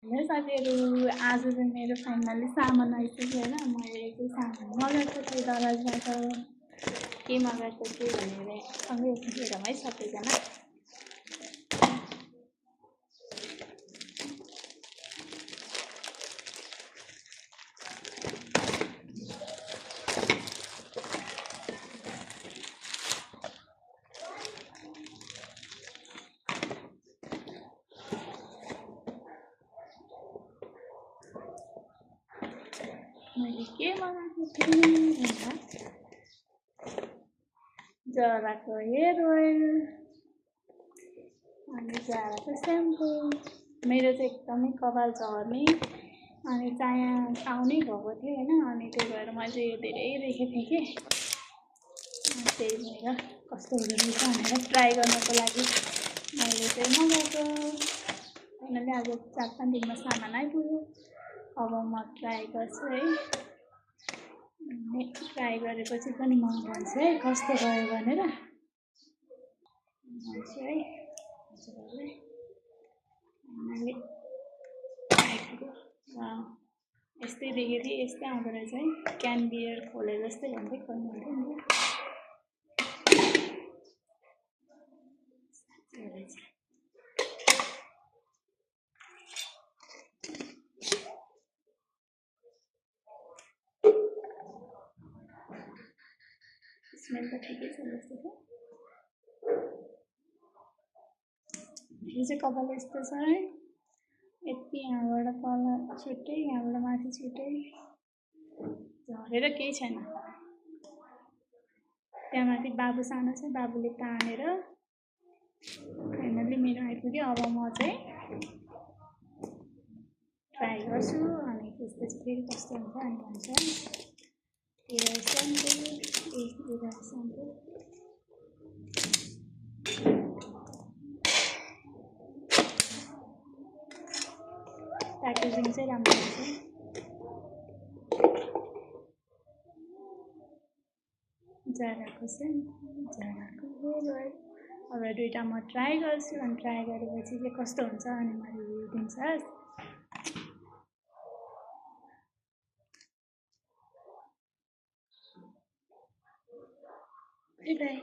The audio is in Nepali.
हेलो साथीहरू, आज चाहिँ मेरो फाइनली सामान आइसक्यो होइन। मैले चाहिँ सामान मगाएको थिएँ दराजबाट। के मगाएको थिएँ भनेर सँगै हेरौँ है सबैजना। मैले के मगाएको थिएँ भन्दा जराको हेयर ओइल अनि जराको स्याम्पू। मेरो चाहिँ एकदमै कपाल झर्ने अनि चाया आउनै भएको थियो होइन। अनि त्यही भएर मैले यो धेरै देखेको थिएँ कि त्यही भएर कस्तो हुँदो रहेछ भनेर ट्राई गर्नको लागि मैले चाहिँ मगाएको। फाइनली आज 4-5 दिनमा सामान आइपुग्यो। अब म ट्राई गर्छु है। ट्राई गरेपछि पनि म भन्छु है कस्तो भयो भनेर भन्छु है। फाइनली आइपुग्यो। यस्तै देखेको थिएँ, यस्तै आउँदो रहेछ है। क्यान बियर खोले जस्तै हुन्थ्यो खोल्नुहुन्थ्यो नि। स्मेल त ठिकै छ जस्तो छ। यो चाहिँ कपाल यस्तो छ है। यति यहाँबाट तल छुट्टै, यहाँबाट माथि छुट्टै, झरेर केही छैन। त्यहाँ माथि बाबु सानो छ, बाबुले तानेर फाइनली मेरो आइपुग्यो। अब म चाहिँ ट्राई गर्छु अनि त्यसपछि फेरि कस्तो हुन्छ अनि भन्छ है। प्याकेजिङ चाहिँ राम्रो छ। जराको जराको हेयर ओइल। अब दुईवटा म ट्राई गर्छु अनि ट्राई गरेपछि चाहिँ कस्तो हुन्छ अनि म रिभ्यू दिन्छु। By by.